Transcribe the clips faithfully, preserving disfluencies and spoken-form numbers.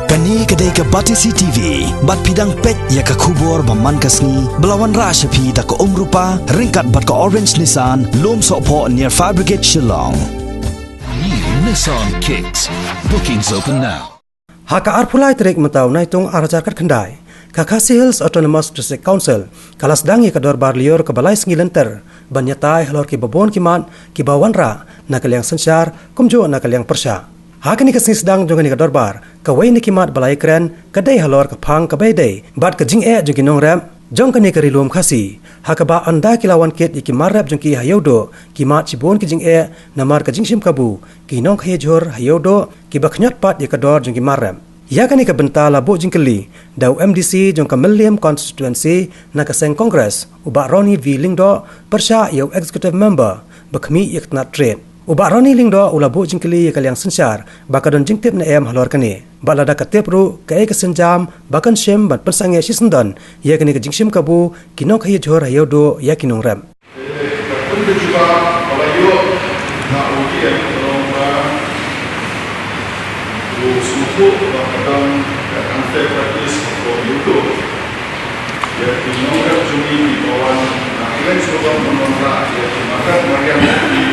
Kane ka dei ka Batesi T V, bad phi dang peit ïa ka khubor ba man ka sngi, ba la wanrah sha phi da ka Umrupa, ryngkat bad ka Orange Nissan, Lumsohphoh near Fire Brigade, Shillong. New Nissan Kicks. Bookings open now. Ha ka arphew lai tarik mynta u Naitung ar hajar khatkhyndai, ka Khasi Hills Autonomous District Council ka la sdang ïa ka dorbar lyiur kaba lai sngi lynter ban ïatai halor kiba bun ki mat kiba wanrah na ka liang synshar kumjuh na ka liang pyrshah. Ha kane ka sngi sdang jong kane ka dorbar, kawei na ki mat ba la ïakren ka dei halor ka phang kaba ïadei bad ka jingeh jong ki nongrep jong kane ka Ri Lum Khasi, ha kaba ynda ki la wan kit ïa ki mar rep jong ki ha Ïewduh, ki mad shibun ki jingeh namar ka jingshim kabu ki nongkhaïi jhur ha Ïewduh kiba khñiot pat ïa ka dor jong ki mar rep. Ïa kane ka bynta la buh jingkylli da u M D C jong ka Mylliem Constituency na ka seng Congress, u Bah Ronnie V Lyngdoh, pyrshah ïa u Executive Member ba khmih ïa ka tnat trade. U Bah Ronnie Lyngdoh u la buh jingkylli ïa ka liang synshar ba ka don jingtip ne em halor kane. Bad lada ka tip ruh, kaei ka sienjam ba kan shim ban pynsangeh shisyndon ïa kane ka jingshim kabu ki nongkhaïi jhur ha Ïewduh ïa ki nongrep. Ka pynjubab ba la ïoh na u D M ka long ba u sngewthuh ba ka don ka unfair practice hapoh Ïewduh. Ïa ki nongrep jong ngi kiba wan na kylleng sawdong ban wanrah ïa ki mar rep mar riang jong ngi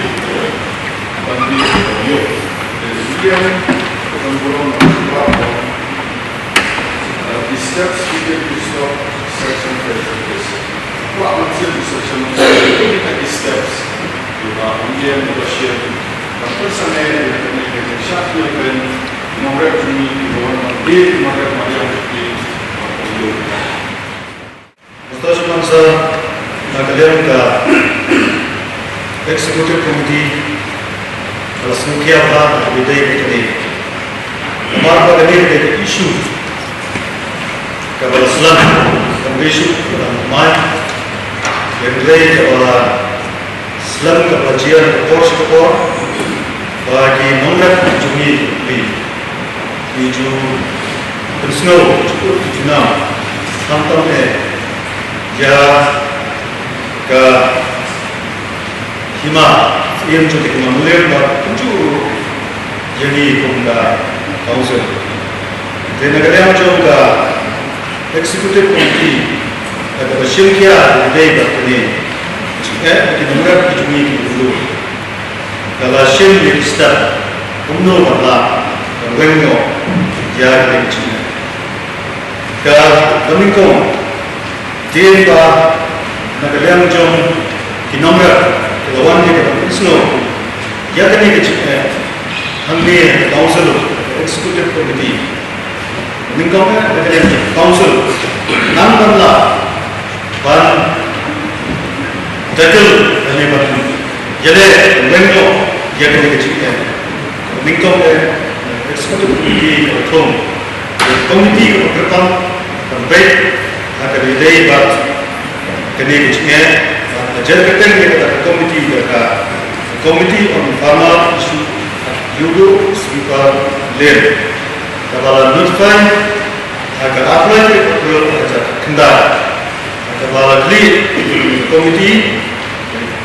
ban dih ban ïoh. Te u D M u don burom ban ong ba ki steps ki dei ki stop section thirty-six. Kwah ban sien ki section thirty-six ki steps. Kiba u D M u la shim ban pynsangeh ïa kane ka jingshah ïa ki nongrep jong ngi kiba wan ban dih ki mar rep mar riang jong ngi. Mister Chairman Sir, na ka liang ka Executive Committee ka la sngewkhia bha ha kaba ïadei bad kane. Namar ba kane ka dei ka issue kaba la slem, ka issue kaba la thymmai, ka dei kaba la slem kaba la jia na ka por sha ka por, ba ki nongrep jong ngi ki ju pynsngew, ki ju, ki ju nam, khamtam eh ïa ka hima, ïa jong ka hima Mylliem bad kumjuh ïa ngi kum ka council. Te na ka liang jong ka Executive Committee, ka kaba shim khia ïadei bad kane, eh, ki nongrep ki jong ngi ki bynriew, ka la shim ïa ki step kumno ban lah ban weng noh ïa kane ka jingeh. Kaba nyngkong, dei ba na ka liang jong ki nongrep ki la wan ïa ka ban pynsngew ïa kane ka jingeh hangne ha ka council, executive committee. Nyngkong eh, na ka liang jong ka council, nang ban lah ban tackle, lane ban ïaleh weng noh ïa kane ka jingeh. Nyngkong eh, executive committee ka thung, committee ka kyrpang ban peit ha kaba ïadei bad kane ka jingeh. Bad ka jer kyrteng ïa kata ka committee ka, ka Committee on Farmer Issue at Ïewduh Sweeper Lane, kaba la notify ha ka arphew lai tarik April ar hajar khatkhyndai. Ha kaba la khlieh ïa ka committee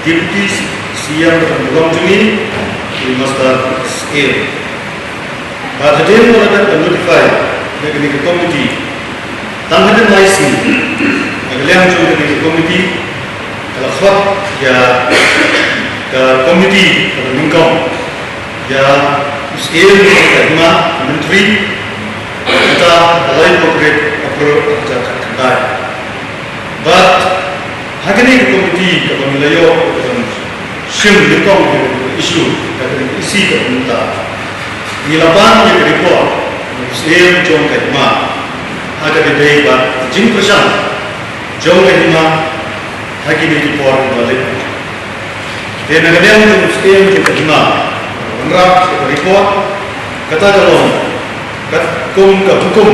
Deputy C M ka Ri Lum jong ngi, u Mister Syiem. Bad hadien ba la dep ban notify ïa kane ka committee, tang hadien lai sngi, na ka liang jong kane ka committee ka la khot ïa ka committee kaba nyngkong, ïa u Syiem ka Hima, Myntri, mynta ka lai tarik April ar hajar khatkhyndai. Bad ha kane ka committee kaba ngi la ïoh ban shim nyngkong ïa ka issue, ka issue kaba mynta, ngi la pan ïa ka report na u Syiem jong ka Hima ha kaba ïadei bad ka jingpyrshang jong ka Hima ha kine ki por kiba la leit. Te na ka liang jong u Syiem jong ka Hima, wanrah ka report, kata ka long katkum ka hukum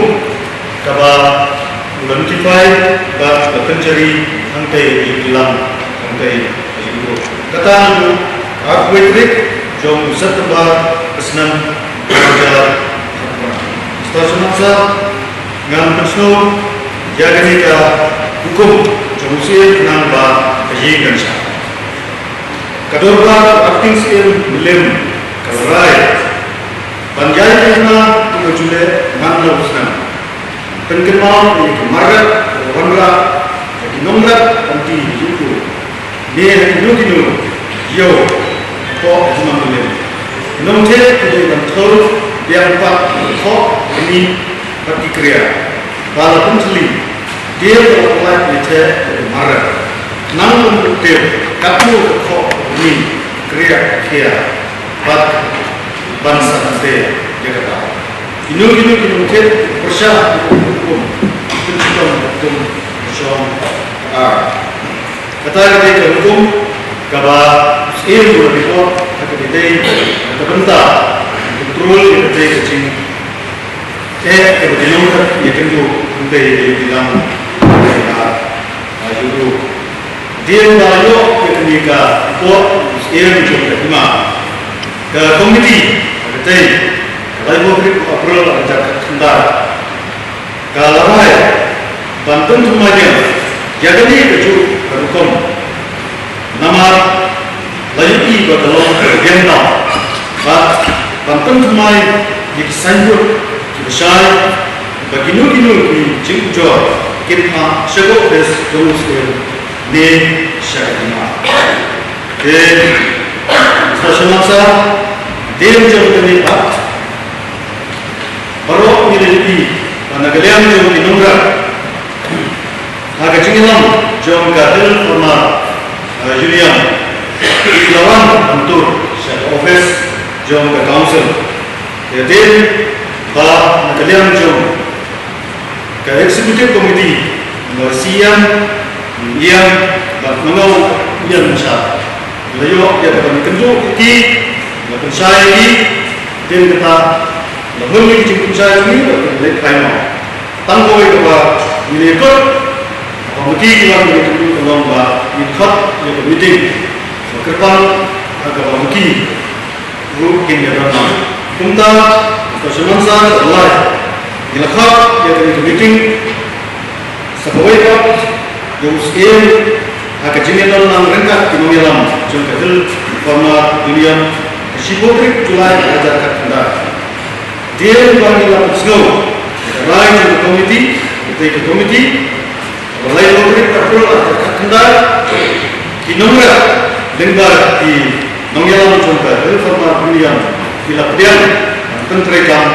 kaba u la notify bad ka pynjari hangtei ha Ïewduh Lam, hangtei ha Ïewduh. Kata naduh arphew tarik jong u September ka snem ar hajar arphew. Mister Chairman Sir, ngan pynsngew ïa kane ka hukum jong u Syiem khnang ba ka ïing kan shai. Ka dorbar Acting Syiem Mylliem ka la rai ban ïai kynmaw ïa ka jingeh man Pynkyndit ïa ki mar rep, ki wanrah, ïa ki nongrep, ban die ïa u. Ne ha kino kino, ïew, hapoh jingmam dulem. Ki nongthied ki dei ban thew biang pat ïa ki khoh, ki mih bad ki kriah. Ba la pynthylli, dei ban lait ïa ki mar rep. Nang ym pynthylli katno ki khoh, ki mih, kriah, khia. Bad ban sa kynthei ïa kata. Kino kino ki nongthied pyrshah kum, pynshitom kum, shong ar. Kata ka dei ka hukum kaba siem u la report ha ka dei ka bynta control ïa ka dei ka jing eh ka dei nong ka ïa kynduh ïa ka dei ka dei lang ka ïa u. Dien ba ïoh ïa kane ka report siem jong ka hima ka komiti ka dei ka lai mo trip April ka jar ka Ka la rai ban pynthymmai ïa kane kajuh ka rukom. Namar la ïohi ba ka long ka biang tam bad ban pynthymmai ïa ki signboard kiba shai ba kino kino ki jingujor kin phah sha ka office jong u sdang ne sha ka hima. Te Mister Shyamansar, dei jong kane ba Baroh ngi la ïohi ba na ka liang jong ki nongrep ha ka jingïalam jong ka Hill Farmer, eh, Union, ki la wan ban tur sha ka office jong ka council. Ïa dei ba na ka liang jong ka executive committee, ba C E M, E M, bad nongau E M sha la ïoh ïa ka ban kynduh ïa ki, la pynshai ïa ki, dei kata la hun ïa ki jingpynshai ïa ki, la pynleit phai noh. Tang kawei kaba ngi la ïakut, kaba ma ki ki wan ïa ki kynduh ka long ba ngin khot ïa ka meeting ba kyrpang ha kaba ma ki ruh kin ïa don. Kumta, Mister Shyamansar, ka lai ngi la khot ïa kane ka meeting sa kawei pat ïa u Syiem ha ka jingïadon lang ryngkat ki nongïalam jong ka Hill Farmer Union ha ka shiphew tarik July ar hajar khatkhyndai. Dei ba ngi la pynsngew ïa ka rai jong ka komiti, ïa ka komiti, ba lai tarik April ar hajar khatkhyndai, ki nongrep lyngba ki nongïalam jong ka Hill Farmer Union ki la pdiang ban pyntreikam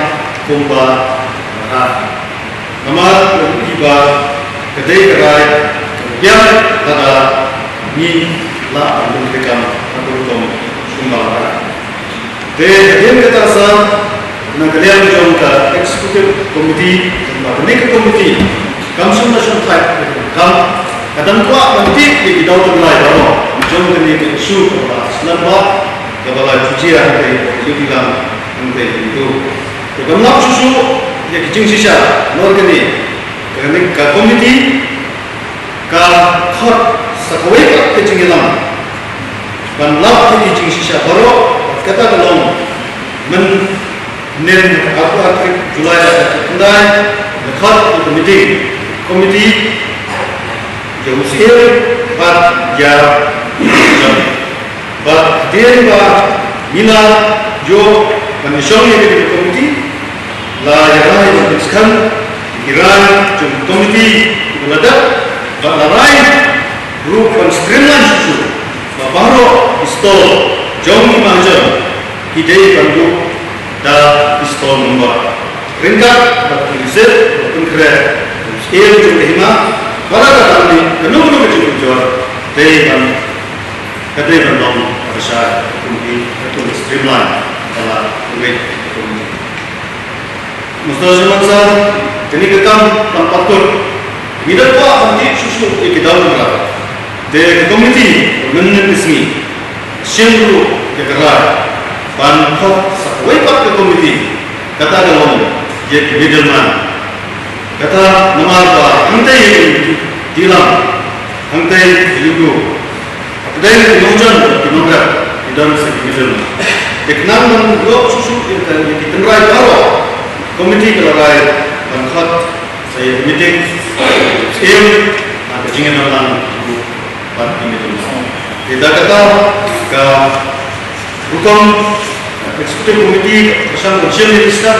kumba la. Namar ïa kiba ka dei ka rai ka biang lada ngi lah ban pyntreikam ha ka rukom kumba la. Te hadien kata sa na ka liang jong ka executive committee, ba kane ka committee kam shym la shym thait kam ka dang kwah ban tip ïa ki daw tynrai baroh jong kane ka issue kaba la slem bha kaba la jia hangtei ïa ki lang hangtei ïa ki tu. Te ban lap shuh shuh ïa ki jingshisha, nor kane, kane ka komiti ka khot sa kawei pat ka jingïalam ban lap ïa ki jingshisha baroh, kata ka long mynhynnin arphew ar tarik July ar hajar khatkhyndai, la khot ïa ka meeting komiti ïa u Syiem bad ïa Bad hadien ba ngi la ïoh ban ïashong ïa kane ka komiti, la ïa rai ban pynskhem ïa ki rai jong ka komiti kiba la dep, bad la rai ruh ban streamline shuh shuh ba baroh ki stall jong ki mahajon ki dei ban buh da ki stall number. Ryngkat bad ki receipt ba pynkhreh u Syiem jong ka hima, ba la ka dang dei kano kano ka jingujor dei ban Ka dei ban long ka bashar ka kumne, ka kumne streamline ka la kumne ka kumne. Mister Shyamansar, kane ka kam kam pat kut. Ngi da kwah ban tip shuh shuh ïa ki daw tynrai. Te ka komiti mynhynnin ka sngi shim ruh ïa ka rai ban khot sa kawei pat ka komiti, kata ka long ïa ki middleman. Kata namar ba hangtei ïa ki dilang, hangtei ïa ki Hapdeng ki nongjan, ki nongrep, ki don sa ki middleman. Te khnang ban ïoh shuh shuh ïa ka, ïa ki tynrai baroh, komiti ka la rai ban khot sa ïa ka meeting, Syiem, ha ka jingïadon lang bad ki middleman. Te da kata ka rukom, executive committee ka pyrshang ban shim ïa ki step,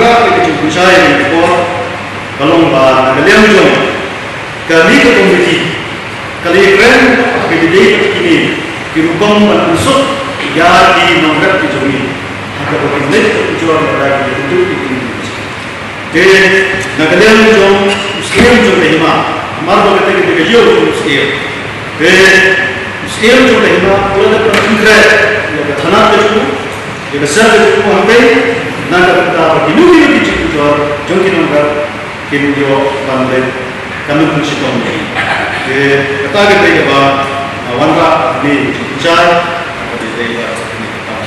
wanrah ïa ka jingpynshai ïa ka por, ka long ba na ka liang jong kane ka komiti ka la ïakren ha ka jingdei bad kine ki rukom ban pynsuk ïa ki nongrep ki jong ngi ha kaba kin leit ka ujor lada ki ïakynduh ïa kine ki jingpynshai. Te na ka liang jong u syiem jong ka hima, namar ba kata ka dei ka ïew jong u syiem. Te u syiem jong ka hima u la dep ban pynkhreh ïa ka thanat ka jong u, ïa ka seng ka jong u hangtei, na ka bynta ba kino kino ki jingujor jong ki nongrep kin ïoh ban leit kam mynshitom. Te kata ka dei kaba, ah, wanrah ne ka jingpynshai, ka dei dei ka ne ka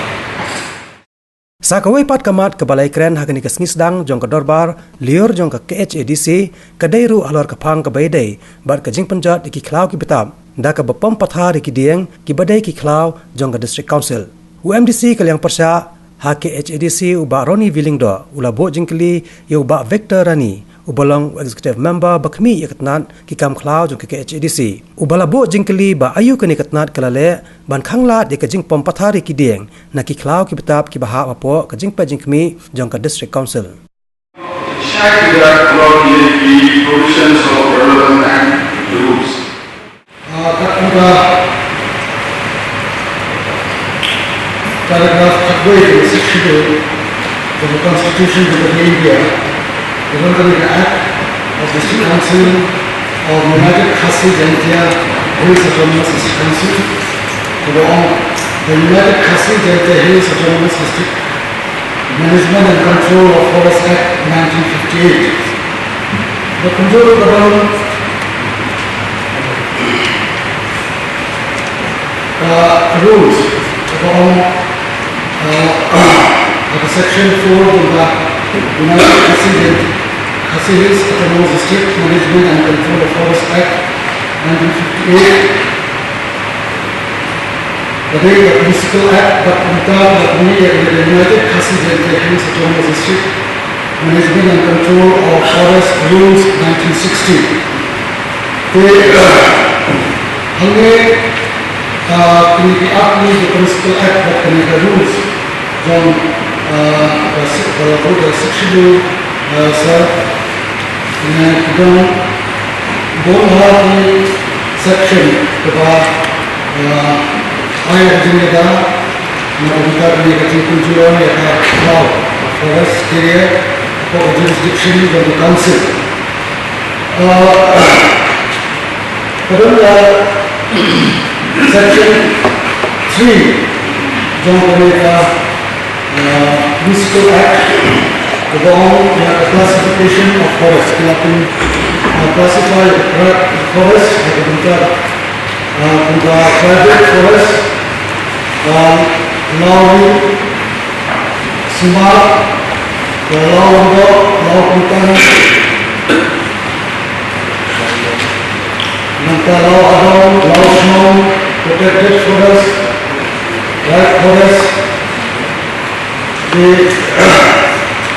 Sa kawei pat ka mat kaba la ïakren ha kane ka sngi sdang jong ka dorbar lyiur jong ka K H A D C ka dei ruh halor ka phang kaba ïadei bad ka jingpynjot ïa ki khlaw ki btap da kaba pom pathar ïa ki dieng kiba dei ki khlaw jong ka District Council. U M D C ka liang pyrshah ha K H A D C u Bah Ronnie V Lyngdoh u la buh jingkylli ïa u Bah Victor Rani uba long u Executive Member ba khmih ïa ka tnat ki kam khlaw jong ka K H A D C. Uba la buh jingkylli ba aïu kane ka tnat ka la leh ban khanglad ïa ka jingpom pathar ïa ki dieng na ki khlaw ki btap kiba hap hapoh ka jingpeit jingkhmih jong ka District Council. Shai ki dak kloi ki provisions of relevant act. rules. Ah, ka kumta paragraph khatwei ka Sixth Schedule ka Constitution ka India, ka don kane ka Act of District Council of United Khasi Jaintia Hills Autonomous District Council, kaba ong the United Khasi Jaintia Hills Autonomous District Management and Control of Forest Act nineteen fifty-eight. The control of the government, uh, rules of, uh, uh, of the Section four of the United Khasi, Khasi Hills Autonomous District Management and Control of Forest Act nineteen fifty-eight. Ka dei ka Municipal Act bad kumta ka dei ka United Khasi Jaintia Hills Autonomous District Management and Control of Forest Rules nineteen sixty. Te, ah, hangne, ah, kine ki Act, kine ki Municipal Act bad kine ki rules jong, ah, ka si-, ka, ka Sixth Schedule, ah, sa Nga kdang bun ha ki section kaba, ah, ai ka jingïada na ka bynta kane ka jingpynjulor ïa ka law forest area hapoh ka jurisdiction jong ka council. Ah, ka don ka section three jong kane ka Uh, Municipal Act, ka ba ong ïa ka classification of forest, ka la pyn, uh, classify the forest, ïa ka bynta, uh, bynta private forest, uh, law ri sumar, ka law ri doh, law kumta, nangta law adong, law shnong, protected forest, wild forest, Te,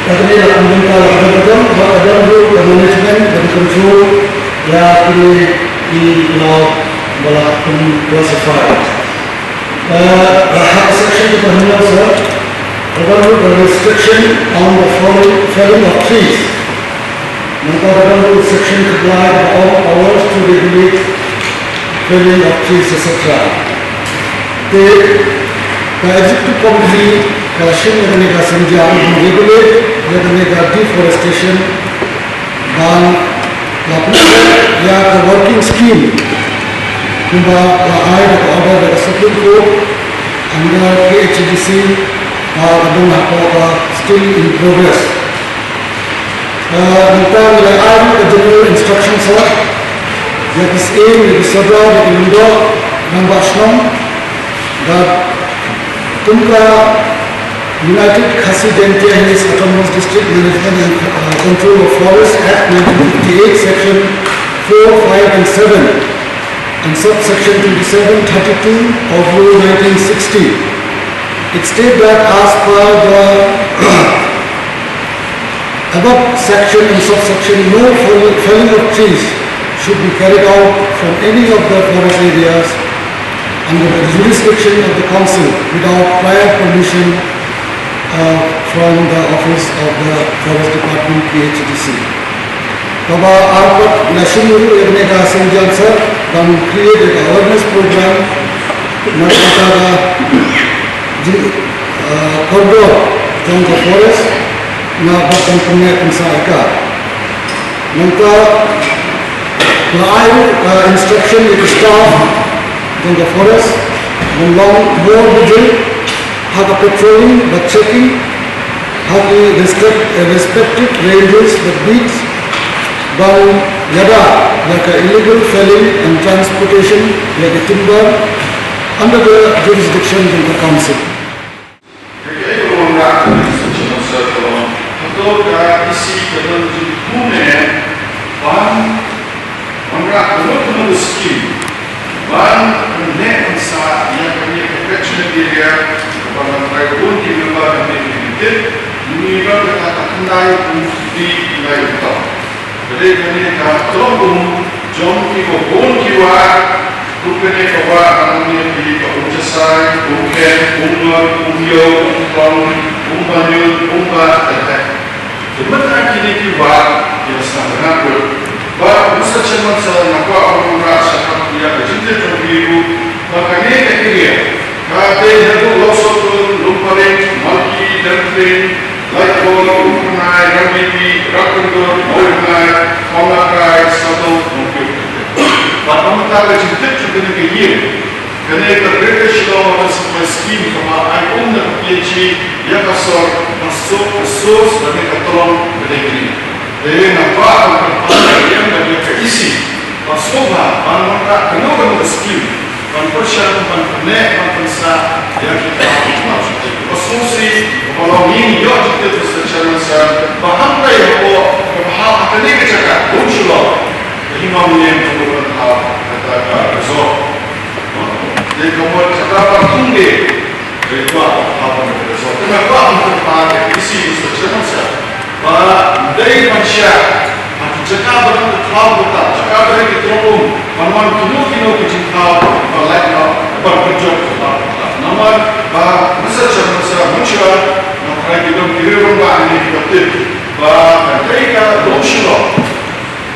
kane la pynbynta la pynbynta ba ka don ruh ka management bad control ïa kine ki law ba la pyn classify. Eh, ha ka section kaba hynñiew sa, ka don ruh ka restriction on the felling, felling of trees. Nangta ka don ruh section kaba lai ba ong powers to regulate felling of trees, et cetera. Te ka executive committee ka la shim ïa kane ka sienjam ban regulate ïa kane ka deforestation, ban la pynlong ïa ka working scheme kumba la ai da ka order da ka Supreme Court under K H A D C, ah, ka don hapoh ka still in progress. Ah, nangta ngi la ai ka general instruction sa ïa ki syiem, ïa ki sordar, ïa ki lyngdoh rangbah shnong, da kum ka United Khasi Jaintia Hills Autonomous District Management and, uh, Control of Forest Act nineteen fifty-eight, Section four, five and seven, and subsection twenty-seven, thirty-two of Rule nineteen sixty. It states that as per the above section and subsection, no fell-, felling of trees should be carried out from any of the forest areas under the jurisdiction of the council without prior permission, uh, from the office of the Forest Department, K H A D C. Kaba ar pat, la shim ruh ïa kane ka sienjam sa ban create ïa ka awareness program na ka bynta ka jing, ah, kordor jong ka forest, na bad ban pyneh pynsah ïa ka. Nangta la ai ruh, ah, instruction ïa ki staff jong ka forest ban long more vigilant ha ka patrolling bad checking ha ki respect-, respective ranges bad beats ban ïada ïa ka illegal felling and transportation ïa ka timber under the jurisdiction of the council. Ka kaei ba wanrah ka District Council ka long? Hato ka D C ka don jingpyntip ban wanrah kano kano ka skim ban pynneh pynsah ïa kane ka catchment area kaba nang trai bun ki member nang tip, ngi don kata ka khyndai phew dei khyndai phew. Ka dei kane ka tyrwa um jong kiba bun ki wah, kum kane ka wah nang ïa ki ka Um Jasai, Um Khen, Um Ngot, Um Ïew, Um Klong, Um Baniut, Um Bah, et cetera. Te mynta kine ki wah ki la sdang bynrap. Bad Mister Chairman Sir, nga kwah ban wanrah shakhmat ïa ka jingtip jong phi ruh ba kane ka area ka dei haduh Lawsohtun, Lumparing, Malki, Dengtling, Laitkor, Umkyrnai, Rangmeti, Rangkyndon, Mawlyngnai, Pamlakai, Sadok, Mawkyrwat. Bad namar ka jingtip jong kane ka ïing, kane ka Greater Shillong Water Supply Scheme kaba ai um na ka P H E ïa ka sor, ka sor, ka source lane ka tyrong ka dei kane. Te nga kwah ban kyrpad ïa ka, ïa ka E C ba sngewbha ban wanrah kano kano ka skim ban pyrshang ban pynneh ban pynsah ïa kita ki khynnah. Ba sngewsih ba long ïing ïoh jingtip Mister Chairman Sir ba hangtai hapoh ka bhah ha kane ka jaka Lumshillong ka hima mynnin ka mut ban thaw kata ka resort. Dei ka mut kata ba kum dei, dei kwah ban thaw ban resort. Te nga kwah ban kyrpad ïa ka E C Mister Chairman Sir ba dei ban shah ha ki jaka ba dang thaw kata, jaka ba dei ki tyrong um, ban wan kino kino ki jingthaw ba lait noh ban pynjot kata. Namar ba Mister Chairman Sir, mynshuwa nga tharai ki don ki riew rangbah hangne kiba tip ba ka dei ka Lumshillong.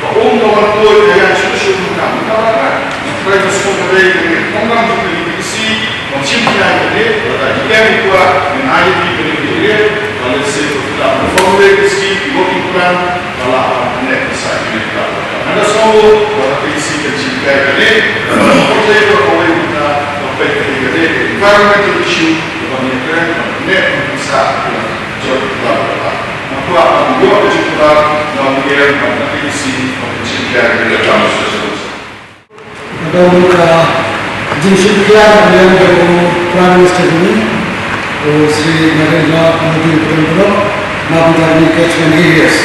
Ba um ka wan tuid ka ïaid shuh shuh mynta, mynta ba ka. Nga tharai ka sngewbha dei ka ngi, ka program jong ka E C ban shim khia ïa kane, lada ki em ki kwah, ngin ai ïa ki kane ka jingeh, ba lehse to fill up the form, ka scheme, ki working plan, ba lah ban connect ka site kane ka. Nga da sngew ba ka E C kan shim khia ïa kane, ba ka pyrthei ba kawei mynta, ba peit kane ka dei ka environmental issue, ba ngi kren, ba connect, ba ki sah, jot, bla, bla, bla. Nga kwah ban ïoh ka jingkyrpad na u E M bad na ka E C ban pynshim khia ïa ka kam session. Ka don ka jingshim khia na u E M bad u Prime Minister jong ngi, u Shri Narendra Modi u Prime Minister, na bynta ki catchment areas.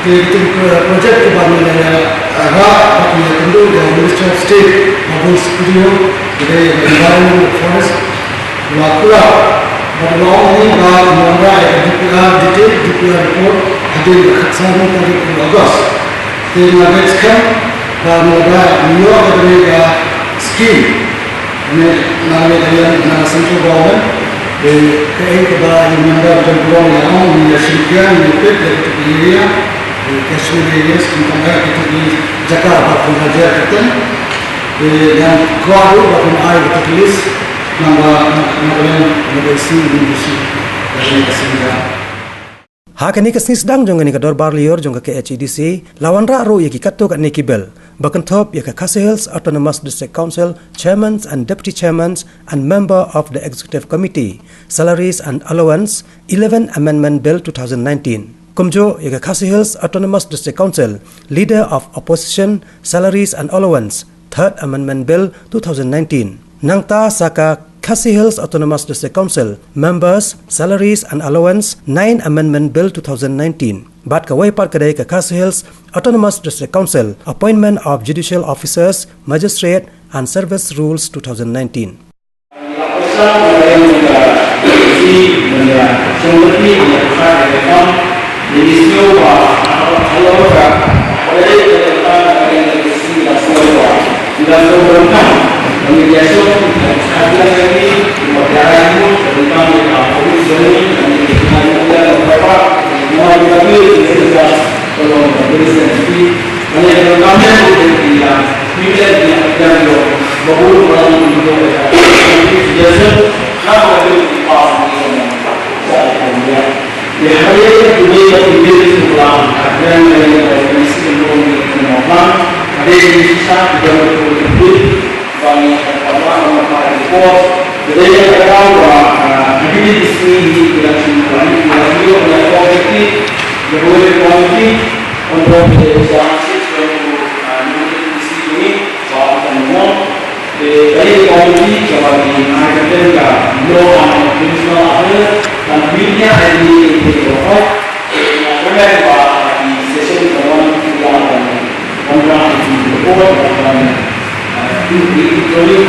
Te kito ki project kiba ngi la ïa, ah, rah bad ngi la kynduh ïa u Minister of State, Babul Supriyo, u dei Environment and Forest. La kular bad la ong ïa ngi ba ngin wanrah ïa ka D P R detail, D P R report hadien ka khatsan tarik u August. Te nga ngeit skhem ba ngin wanrah, ngin ïoh ïa kane ka scheme ne na kane ka liang na central government. Te kaei kaba i member jong ka long ïa ong, ngin ïa shim khia, ngin ïa peit ïa kito ki area, eh, catchment areas, kumta kito ki jaka ba kin hajar kito. Te ngan kwah ruh ba kin ai kito ki list. Ha kane ka sngi sdang jong kane ka dorbar lyiur jong ka K H A D C, la wanrah ruh ïa ki katto katne ki bill ba kynthup ïa ka Khasi Hills Autonomous District Council Chairmans and Deputy Chairmans and Member of the Executive Committee, Salaries and Allowance, eleventh Amendment Bill two thousand nineteen. Kumjuh ïa ka Khasi Hills Autonomous District Council Leader of Opposition, Salaries and Allowance, Third Amendment Bill two thousand nineteen. Nangta sa ka Khasi Hills Autonomous District Council Members, Salaries and Allowance, Ninth Amendment Bill two thousand nineteen. Bad kawei pat ka dei ka Khasi Hills Autonomous District Council Appointment of Judicial Officers, Magistrate and Service Rules two thousand nineteen. Te ka dei ka committee kaba ngi ai kyrteng ka Law and Constitutional Affairs, kan media ai ni ke ko ko. Nga kyrmen ba ki session ka long ki la ban program ki report ban tu ki electronic